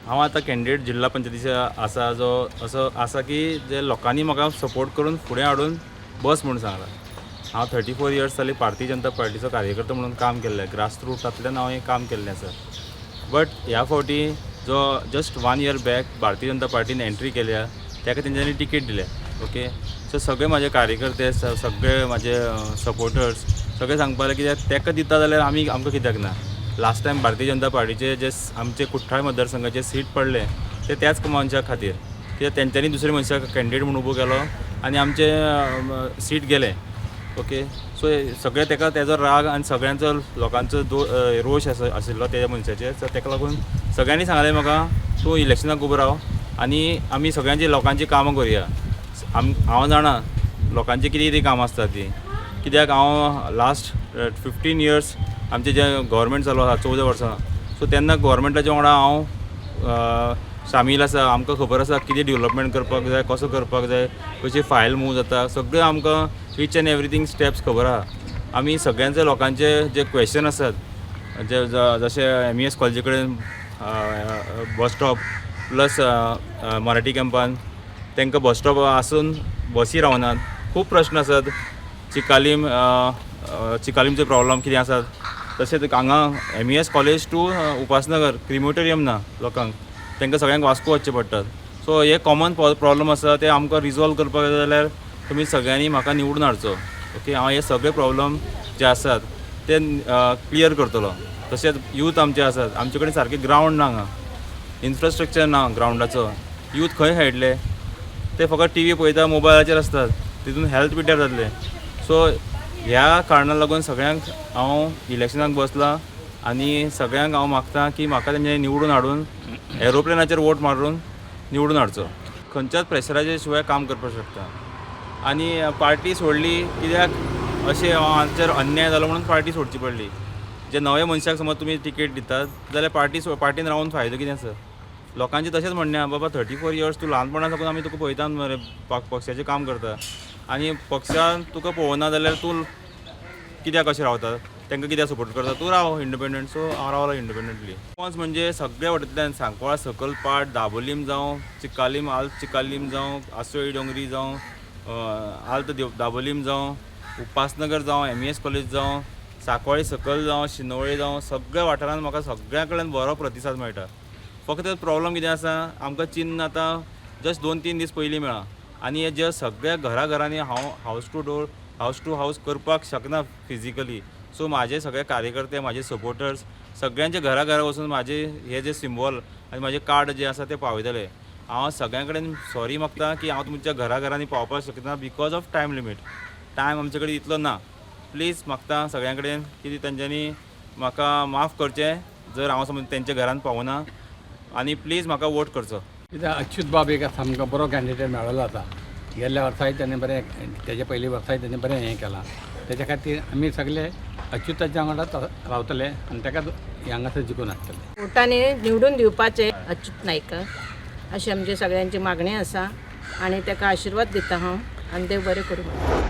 हांव आतां कॅन्डिडेट जिल्हा पंचायतीचे आसा, जो असो आसा की जे लोकांनी म्हाका सपोर्ट करून फुडें हाडून बस म्हूण सांगलां. हांव 34 इयर्स जाली भारतीय जनता पार्टीचो कार्यकर्तो म्हणून काम केल्लें. ग्रास रुटांतल्यान हांव हें काम केल्लें आसा. बट ह्या फावटी जो just one year back Bharatiya Janata पार्टीन entry केल्या, ताका तेंच्यांनी टिकेट दिल्या. ओके, सो सगळे म्हाजे कार्यकर्ते, सगळे म्हाजे सपोर्टर्स सगळे सांगपाक लागले, कित्याक ताका दिता जाल्यार आमी आमकां कित्याक ना? लास्ट टायम भारतीय जनता पार्टीचे जे आमचे कुठ्ठाळे मतदारसंघाचे सीट पडले ते त्याच मनशा खातीर, कित्याक तेंच्यांनी दुसऱ्या मनशाक कॅन्डिडेट म्हणून उबो केलो आनी आमचे सीट गेले. ओके, सो सगळे तेका तेजो राग आनी सगळ्यांचो लोकांचो दो रोश आसा आशिल्लो त्या मनशाचेर. सो तेका लागून सगळ्यांनी सांगलें म्हाका, तूं इलेक्शनाक उबो राव आनी आमी सगळ्यांची लोकांची कामां करुया. हांव जाणा लोकांची कितें कितें कामां आसता ती, कित्याक हांव लास्ट 15 इयर्स आमचें जें गव्हर्मेंट चालू आसा 14 वर्सां, सो तेन्ना गव्हर्मेंटाच्या वांगडा हांव सामील आसा. आमकां खबर आसा कितें डेवलपमेंट करपाक जाय, कसो करपाक जाय, कशी फायल मूव जाता, सगळें आमकां इच एंड एवरीथींग स्टेप्स खबर आहा. आमी सगळ्यांचे लोकांचे जे क्वेश्चन आसात, जे जशे एमईएस कॉलेजी कडेन बस स्टॉप, प्लस मराठी कॅम्पान तांकां बस स्टॉप आसून बसी रावनात, खूब प्रश्न आसात. चिकालीम चिकालीमचे प्रॉब्लम कितें आसात, तशेंच हांगा एमईएस कॉलेज टू उपासनगर क्रिमोटोरियम ना लोकांक, तांकां सगळ्यांक वास्को वचचें पडटात. सो हे कॉमन प्रॉब्लम आसा, ते आमकां रिजॉल्व करपाक जाय जाल्यार तुमी सगळ्यांनी म्हाका निवडून हाडचो. ओके, हांव हे सगळे प्रॉब्लम जे आसात ते क्लियर करतलो. तशेंच यूथ आमचे आसात, आमचे कडेन सारकें ग्रावंड ना हांगा, इन्फ्रास्ट्रक्चर ना ग्रावंडाचो. यूथ खंय खेळटले? ते फकत टीव्ही पळयता, मोबायलाचेर आसतात, तितून हेल्थ पिड्ड्यार जातलें. सो ह्या कारणाक लागून सगळ्यांक हांव इलेक्शनाक बसलां आनी सगळ्यांक हांव मागता की म्हाका तेंच्यांनी निवडून हाडून, एरोप्लेनाचेर वोट मारून निवडून हाडचो. खंयच्याच प्रेशराच्या शिवाय काम करपाक शकता. आनी पार्टी सोडली कित्याक, अशें आमचेर अन्याय जालो म्हणून पार्टी सोडची पडली. जे नवे मनशाक समज तुमी तिकेट दितात जाल्यार पार्टीन रावून फायदो कितें आसा? लोकांचें तशेंच म्हणणें आहा, बाबा 34 इयर्स तूं ल्हानपणा साकून आमी तुका पळयता मरे, पक्षाचें काम करता आनी पक्षान तुका पळोवना जाल्यार तूं कित्याक कशें रावता? तांकां कित्याक सपोर्ट करता? तूं राव इंडिपेंडंट. सो हांव रावलो इंडिपेंडंटली. रिस्पॉन्स म्हणजे सगळ्या वाटेंतल्यान, सांकवाळ सकल पार्ट, दाबोलीम जावं, चिकालीम, आल्त चिकालीम जावं, आसोळी डोंगरी जावं, आल्त दाबोलीम जावं, उपासनगर जावं, एमईएस कॉलेज जावं, सांकवाळी सकयल जावं, शिनोळे जावं, सगळ्या वाठारांत म्हाका सगळ्या कडेन बरो प्रतिसाद मेळटा. फक्त प्रॉब्लम कितें आसा, आमकां चिन्न आतां जस्ट 2-3 दीस पयलीं मेळ्ळां आनी हे जे सगळ्या घराघरांनी हांव house to door, house to house करपाक शकना फिजिकली. सो म्हाजे सगळे कार्यकर्ते, म्हाजे सपोर्टर्स सगळ्यांच्या घरा घरा वचून म्हाजे हे जे सिंबॉल आनी म्हाजे कार्ड जे आसा ते पावयतले. हांव सगळ्यां कडेन सॉरी मागता की हांव तुमच्या घरा घरांनी पावपाक शकना because of time limit. Time आमचे कडेन इतलो ना. प्लीज मागता सगळ्यां कडेन की तेंच्यांनी म्हाका माफ करचें जर हांव समज तेंच्या घरान पावना आनी प्लीज म्हाका वोट करचो. कित्याक अच्युत बाब एक सामको बरो कॅन्डिडेट मेळ्ळो आसा. गेल्ल्या वर्साय तेणें बरें, तेजे पयलीं वर्साय तेणें बरें हें केलां. तेच्या खातीर आमी सगळे अच्युताच्या वांगडाच रावतले आनी ताकाच हांगासर जिखून हाडटले. वोटांनी निवडून दिवपाचें अच्युत नायकाक, अशी आमची सगळ्यांची मागणी आसा आनी ताका आशिर्वाद दिता हांव आनी देव बरें करूं.